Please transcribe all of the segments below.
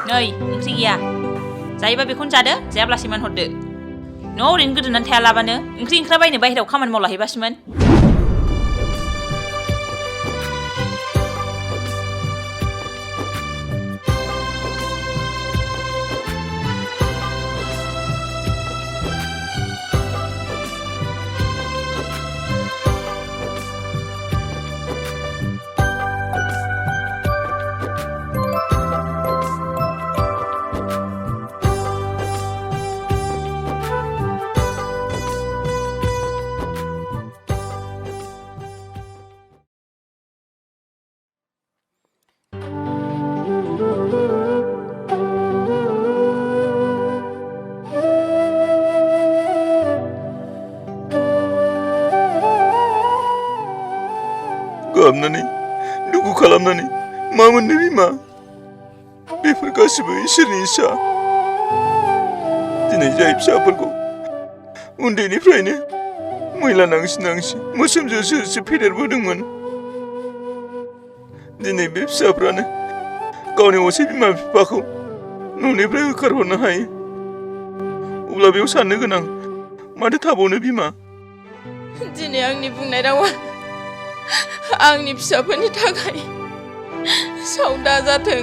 नै ओंख्रि गैया जायोबा बेखौनो जादो जायाब्ला सिमान हरदो न'आव ओरैनो गोदोनानै थायालाबानो ओंख्रि बायनो बाहेरायाव खामानि मावलाहैबासोमोन गाबनानै दुखु खालामनानै मा मोननो बिमा बेफोर गासिबो इसोरनि इस्सा दिनै जाय फिसाफोरखौ उन्दैनिफ्रायनो मैला नांसि मोसोम जोसो फेदेरबोदोंमोन दिनै बे फिसाफ्रानो गावनि असे बिमा बिफाखौ न'निफ्राय होखारहरनो हायो अब्ला बेयाव साननो गोनां माथो थाबावनो बिमा दिनै आंनि बुंनाय रावा आंनि फिसाफोरनि थाखाय सावदा जाथों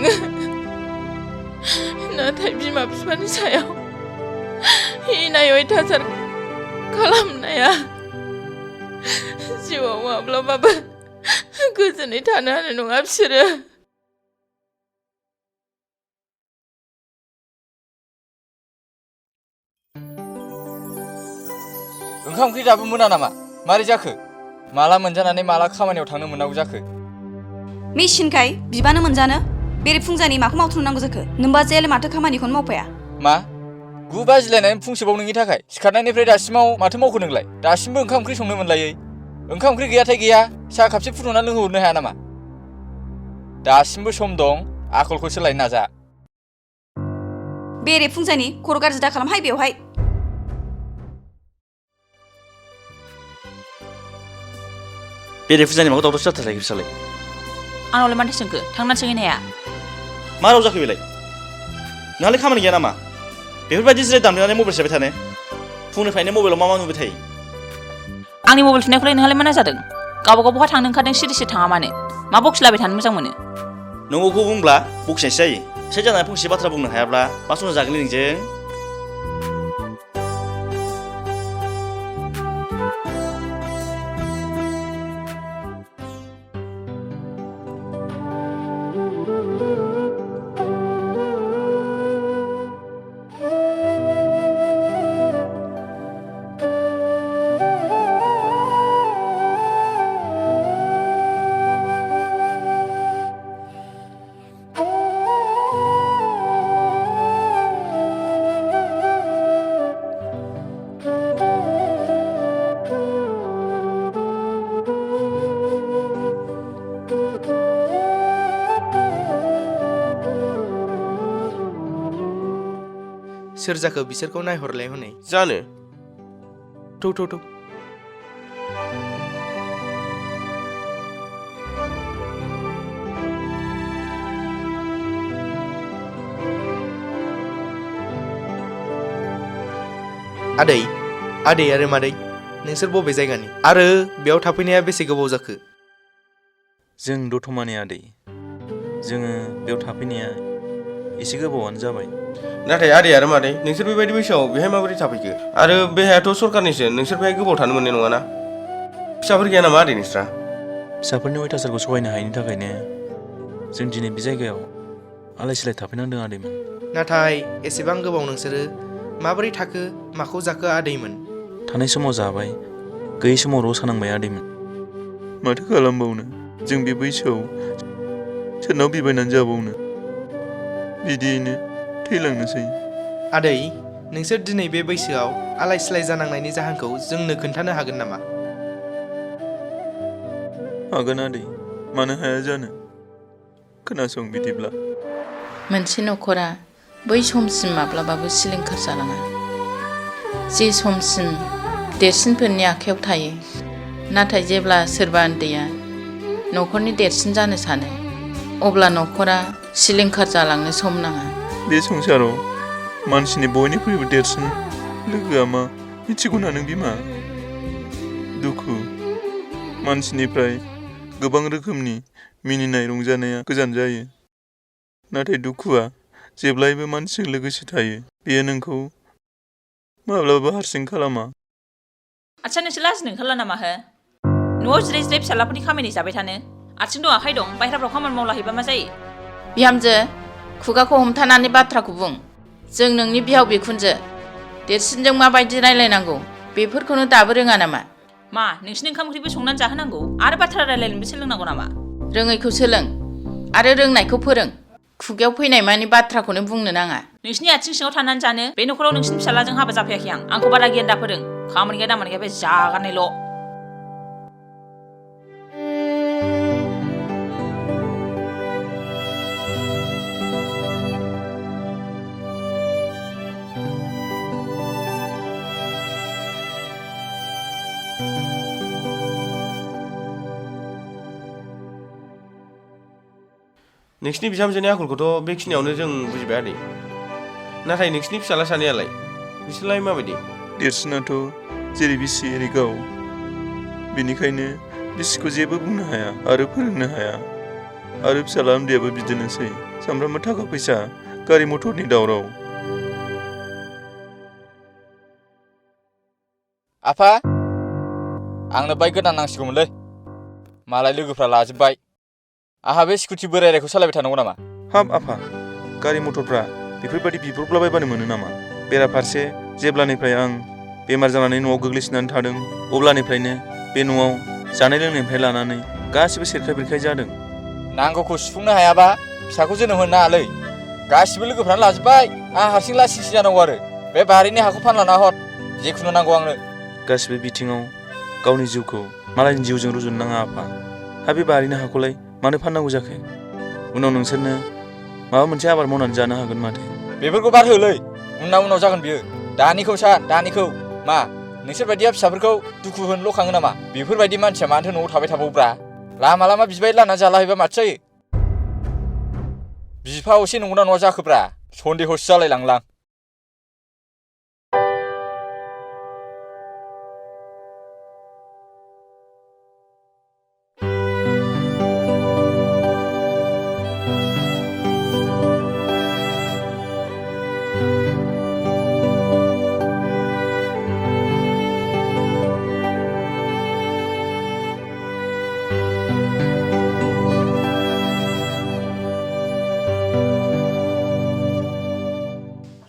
नाथाय बिमा बिफानि सायाव इनाय अयथासार खालामनाया जिउआव माब्लाबाबो गोजोनै थानो हानाय नङा बिसोरो ओंखाम ओंख्रि दाबो मोना नामा मारै जाखो माला मोनजानानै माला खामानियाव थांनो मोननांगौ जाखो मेसिनखाय बिबानो मोनजानो बेरे फुंजानि माखौ मावथ'नांगौ जाखो नोंबा जेल माथो खामानिखौनो मावफाया मा 9 बाजिलायनानै फुंसेबाव नोंनि थाखाय सिखारनायनिफ्राय दासिमाव माथो मावखो नोंलाय दासिमबो ओंखाम ओंख्रि संनो मोनलायै ओंखाम ओंख्रि गैयाथाय गैया साहा खापसे फुदुंना लोंहोहरनो हाया नामा दासिमबो सम दं आखलखौ सोलायनो नाजा बेरे फुंजानि खर' गाज्रि दा खालामहाय बेवहाय बेरे फुजानि माखौ दावराव जाथारलाय बिसोरलाय आंनावलाय मानथो सोंखो थांनानै सोंहैनो हाया मा राव जाखो बेलाय नोंहालाय खामानि गैया नामा बेफोरबायदि जिराय दामनानै मबाइल सेरबाय थानो फुंनिफ्रायनो मबाइलाव मा नुबाय थायो आंनि मबाइल थुनायखौलाय नोंहालाय मा जादों गावबा बहा थांनो ओंखारदों सिरि थाङा मानो मा बखिलाबाय थानो मोजां मोनो नंगौखौ बुंब्ला बखिनायसो जायो से जानानै फंसे बाथ्रा बुंनो हायाब्ला मा संना जागोन नोंजों सोर जाखो बिसोरखौ नायहरलाय हनै जानो थौ आदै आरो मादै नोंसोर बबे जायगानि आरो बेयाव थाफैनाया बेसे गोबाव जाखो जों दतमानि आदै जोङो बेयाव थाफैनाया एसे गोबावानो जाबाय नाथाय आदै आरो मादै नोंसोर बेबायदि बैसोआव बेहाय माबोरै थाफैखो आरो बेहायाथ' सरकारनिसो नोंसोर बेहाय गोबाव थानो मोननाय नङाना फिसाफोर गैया नामा आदै नोंस्रा फिसाफोरनि अयथासारखौ सहायनो हायैनि थाखायनो जों दिनै बे जायगायाव आलाय सिलाय थाफैनांदों आदैमोन नाथाय एसेबां गोबाव नोंसोरो माबोरै थाखो माखौ जाखो आदैमोन थानाय समाव जाबाय गैयै समाव रसा नांबाय आदैमोन माथो खालामबावनो जों बे बैसोआव सोरनाव बिबायनानै जाबावनो बिदियैनो थैलांनोसै आदै नोंसोर दिनै बे बैसोआव आलाय सिलाय जानांनायनि जाहोनखौ जोंनो खोन्थानो हागोन नामा हागोन आदै मानो हाया जानो खोनासं बिदिब्ला मोनसे न'खरा बै समसिम माब्लाबाबो सिलिंखार जालाङा जे समसिम देरसिनफोरनि आखायाव थायो नाथाय जेब्ला सोरबा उन्दैया न'खरनि देरसिन जानो सानो अब्ला न'खरा सिलिंखार जालांनो सम नाङा बे संसाराव मानसिनि बयनिख्रुइबो देरसिन लोगोआ मा मिथिगौना नों बिमा? दुखु। मानसिनिफ्राय गोबां रोखोमनि मिनिनाय रंजानाया गोजान जायो, नाथाय दुखुआ जेब्लायबो मानसिजों लोगोसे थायो। बेयो नोंखौ माब्लाबा हारसिं खालामा। आच्छा नोंसोर लाजिनो ओंखारला नामा हो? न'आव जिराय जिराय फिसालाफोरनि खामानि जाबाय थानो। आथिं दं आखाइ दं, बाहेराफ्राव खामानि मावला हैबा मा जायो? बिहामजो खुगाखौ हमथानानै बाथ्राखौ बुं। जों नोंनि बिहाव बिखुनजो, देरसिनजों माबायदि रायलायनांगौ बेफोरखौनो दाबो रोङा नामा? मा नोंसिनि ओंखाम ओंख्रिबो संनानै जाहोनांगौ आरो बाथ्रा रायलायनोबो सोलोंनांगौ नामा? रोङैखौ सोलों आरो रोंनायखौ फोरों। खुगायाव फैनाय मानि बाथ्राखौनो बुंनो नाङा। नोंसिनि आथिं सिङाव थानानै जानो बे न'खराव नोंसिनि फिसालाजों हाबा जाफैयाखै आं। आंखौ बारा गियान दा फोरों। खामानि गैया दामानि गैया बे जागारनायल'। नोंसिनि बिहामजोनि आखलखौथ' बेखिनियावनो जों बुजिबाय आदै। नाथाय नोंसिनि फिसाला सानैयालाय बिसोरलाय माबायदि? देरसिनाथ' जेरै बिसि एरै गाव। बेनिखायनो बिसिखौ जेबो बुंनो हाया आरो फोरोंनो हाया। आरो फिसाला उन्दैयाबो बिदिनोसै। सामफ्रामबो थाखा फैसा, गारि मथरनि दावराव। आफा, आंनो बाइक गोदान नांसिगौमोनलै। मालाय लोगोफ्रा लाजोब्बाय। आहा बे स्कुटि बोरायनायखौ सालायबाय थानांगौ नामा? हाब आफा, गारि मथरफ्रा बेफोरबायदि बिब्रबलाबायबानो मोनो नामा? बेराफारसे जेब्लानिफ्राय आं बेमार जानानै न'आव गोग्लैसोनानै थादों, अब्लानिफ्रायनो बे न'आव जानाय लोंनायनिफ्राय लानानै गासिबो सेरखाय बेरखाय जादों। नांगौखौ सुफुंनो हायाबा फिसाखौ जोनोम होनो नाङालै। गासिबो लोगोफ्रानो लाजोब्बाय, आं हारसिं लासिंसि जानांगौ आरो। बे बारिनि हाखौ फानलाना हर, जेखुनु नांगौ आंनो। गासिबो बिथिङाव गावनि जिउखौ मालायनि जिउजों रुजुनो नाङा आफा। हा बे बारिनि हाखौलाय मानो फाननांगौ जाखो? उनाव नोंसोरनो माबा मोनसे आबाद मावनानै जानो हागोन माथो। बेफोरखौ बाद होलै, उनाव जागोन बियो। दानिखौ सान, दानिखौ। मा नोंसोर बायदिया फिसाफोरखौ दुखु होनोल' खाङो नामा? बेफोरबायदि मानसिया मानोथो न'आव थाबाय थाबावब्रा? लामा लामा बिबाय लाना जालाहैबा माथो जायो? बिफा असे नंगौना नङा जाखोब्रा? सन्देहसो जालायलांलां।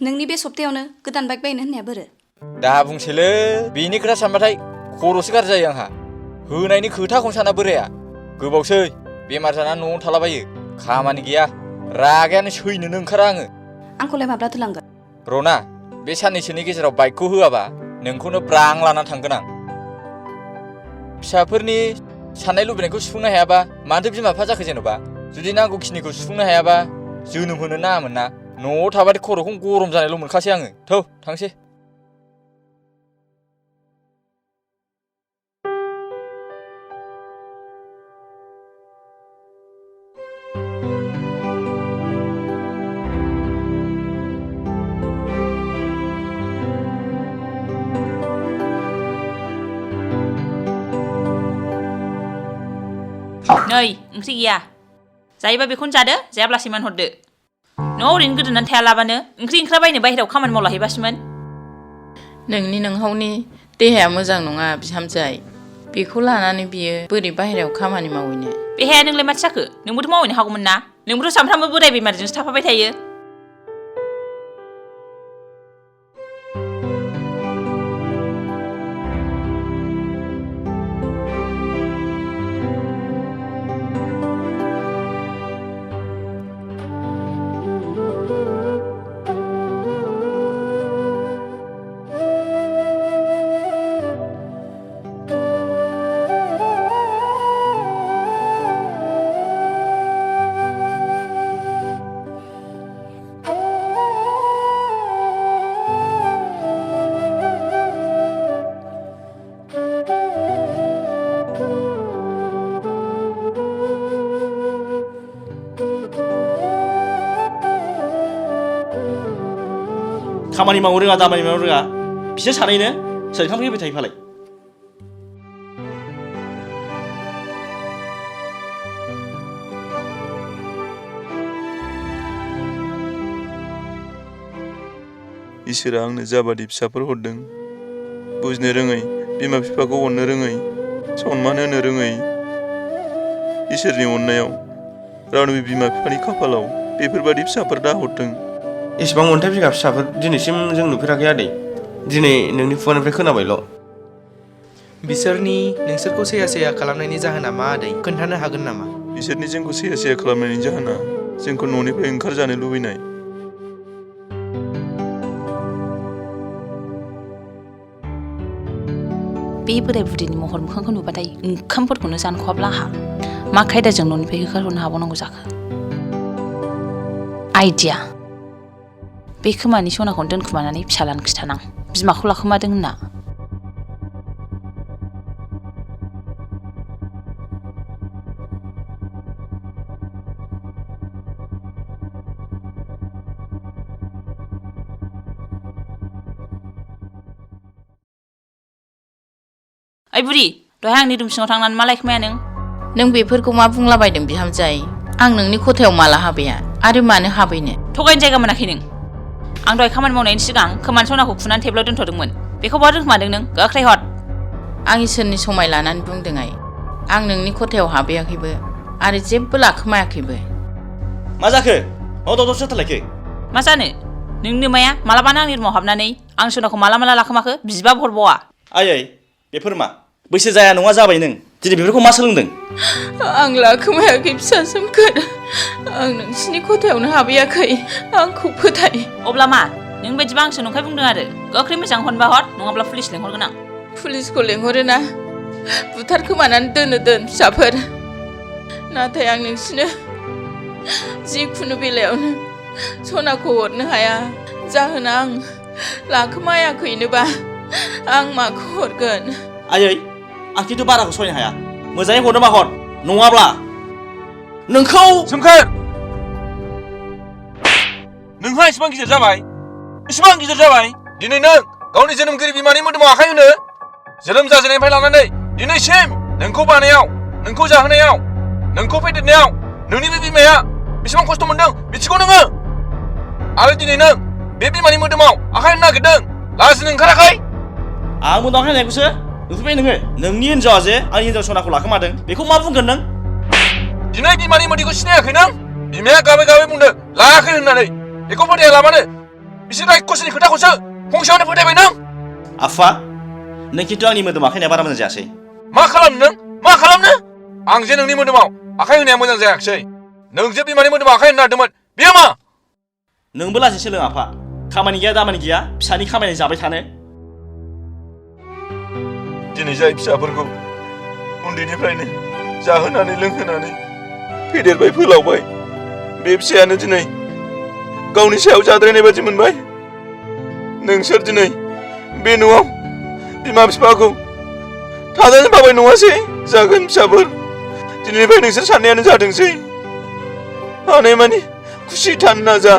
नोंनि बे सप्तायावनो गोदान बाइक बायनो होननाया बोरो? दा बुंसैलै, बेनि खोथा सानबाथाय खर'सो गाज्रि जायो आंहा। होनायनि खोथाखौनो साना बोराया। गोबावसै, बेमार जानानै न'आव थालाबायो। खामानि गैया, रागायानो सैनोनो ओंखारा आङो। आंखौलाय माब्लाथो लांगोन? रना, बे साननैसोनि गेजेराव बाइकखौ होआबा नोंखौनो ब्रां लाना थांगोन आं। फिसाफोरनि साननाय लुबैनायखौ सुफुंनो हायाबा मानोथो बिमा बिफा जाखो जेन'बा? जुदि नांगौखिनिखौ सुफुंनो हायाबा जोनोम होनो नाङामोन ना। न'आव थाबाथाय खर'खौनो गरम जानायल' मोनखासै आङो। थौ थांसै। नै ओंख्रि गैया। जायोबा बेखौनो जादो, जायाब्ला सिमान हरदो। न'आव ओरैनो गोदोनानै थायालाबानो ओंख्रि ओंख्रा बायनो बाहेरायाव खामानि मावला हैबासोमोन। नोंनि नोंहावनि देहाया मोजां नङा बिहामजोआय। बेखौ लानानै बियो बोरै बाहेरायाव खामानि मावहैनो? बेहाया नोंलाय माथो जाखो? नोंबोथ' मावहैनो हागौमोन ना। नोंबोथ' सानफ्रामबो बोराय बेमारजोंसो थाफाबाय थायो। खामानि मावनो रोङा दामानि मावनो रोङा बिसोर सानैनो सोर ओंखाम ओंख्रि होबाय थायो फालाय इसोरा आंनो जाबादि फिसाफोर हरदों बुजिनो रोङै बिमा बिफाखौ अननो रोङै सनमान होनो रोङै इसोरनि अननायाव रावनिबो बिमा बिफानि खाफालाव बेफोरबादि फिसाफोर दाहरथों एसेबां अन्थाइ बिगा फिसाफोर दिनैसिम जों नुफेराखै आदै दिनै नोंनि खुगानिफ्राय खोनाबायल' बिसोरनि नोंसोरखौ सैया सैया खालामनायनि जाहोना मा आदै खोन्थानो हागोन नामा बिसोरनि जोंखौ सैया सैया खालामनायनि जाहोना जोंखौ न'निफ्राय ओंखारजानो लुबैनाय बे बोराय बुरैनि महर मोखांखौ नुबाथाय ओंखामफोरखौनो जानो खहाबला आंहा मा खायदाजों न'निफ्राय होखारहरनो हाबावनांगौ जाखो आइडिया बे खोमानि सनाखौनो दोनखुमानानै फिसालानो खिथानां बिमाखौ लाखोमादों होनना ओइ बुरि दहाय आंनि रुम सिङाव थांनानै मा लायखोमाया नों बेफोरखौ मा बुंलाबायदों बिहामजाय आं नोंनि खथायाव माला हाबैया आरो मानो हाबैनो थगायनो जायगा मोनाखै नों आं दहाय खामानि मावनायनि सिगां खोमानि सनाखौ खुनानै टेबोलाव दोनथ'दोंमोन बेखौ बहा दोनखोमादों नों गोख्रै हर आं इसोरनि समाय लानानै बुंदों आं नोंनि खथायाव हाबैयाखैबो आरो जेबो लाखोमायाखैबो मा जाखो दावराव जाथारलायखो मा जानो नों निमाया मालाबानो आंनि रुमाव हाबनानै आं सनाखौ माला लाखोमाखो बिबाबो हरबावा आयै बेफोर मा बैसो जाया नङा जाबाय नों दिनै बेफोरखौ मा सोलोंदों आं लाखोमायाखै फिसा सोमखोर आं नोंसिनि खथायावनो हाबैयाखै आंखौ फोथाय अब्ला मा नों बायदिबा आंसो नंखाय बुंदों आरो गोख्रै मोजां हरबा हर नङाब्ला पुलिस लेंहरगोन आं पुलिसखौ लेंहरोना बुथारखोमानानै दोन फिसाफोर नाथाय आं नोंसिनो जिखुनु बेलायावनो सनाखौ हरनो हाया जाहोना आं लाखोमायाखैनोबा आं माखौ हरगोन आयै आं खिन्थु बाराखौ सहायनो हाया मोजाङै हरनोबा हर नङाब्ला नोंखौ सोमखोर नोंहा इसेबां गिदिर जाबाय दिनै नों गावनि जोनोमगिरि बिमानि मोदोमाव आखाइ होनो जोनोम जाजेननायनिफ्राय लानानै दिनैसिम नोंखौ बानायाव नोंखौ जाहोनायाव नोंखौ फेदेरनायाव नोंनि बे बिमाया बेसेबां खस्थ' मोनदों मिथिगौ नोङो आरो दिनै नों बे बिमानि मोदोमाव आखाइ होनो नागिरदों लाजिनो ओंखाराखै आं मोदोमाव आखाइ होनायखौसो नुफैबाय नोङो नोंनि हिनजावा जे आंनि हिनजाव सनाखौ लाखोमादों बेखौ मा बुंगोन नों दिनै बिमानि मोदैखौ सिनायाखै नों बिमाया गाबै बुंदों लायाखै होननानै बेखौ फोथायालाबानो बिसोर रायखसनि खोथाखौसो फंसेयावनो फोथायबाय नों आफा नों खिन्थु आंनि मोदोमाव आखाइ होनाया बारा मोजां जायासै मा खालामनो आं जे नोंनि मोदोमाव आखाइ होनाया मोजां जायाखिसै नों जे बिमानि मोदोमाव आखाइ होनो नागिरदोंमोन बेयो मा नोंबो लासै सोलों आफा खामानि गैया दामानि गैया फिसानि खामानि जाबाय थानो दिनै जाय फिसाफोरखौ उन्दैनिफ्रायनो जाहोनानै लोंहोनानै फेदेरबाय फोलावबाय बे फिसायानो दिनै गावनि सायाव जाद्रायनाय बादि मोनबाय नोंसोर दिनै बे न'आव बिमा बिफाखौ थाजानो बाबाय नङासै जागोन फिसाफोर दिनैनिफ्राय नोंसोर साननायानो जाथोंसै हानायमानि खुसि थानो नाजा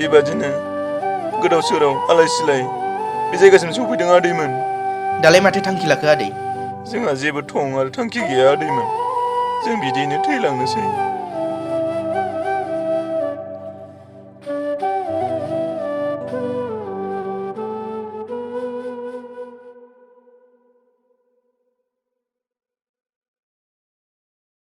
बेबादिनो गोदाव सोराव आलाय सिलाय बे जायगासिम सफैदों आदैमोन। दालाय माथो थांखि लाखो आदै? जोंहा जेबो थं आरो थांखि गैया आदैमोन। जों बिदिनो थैलांनोसै।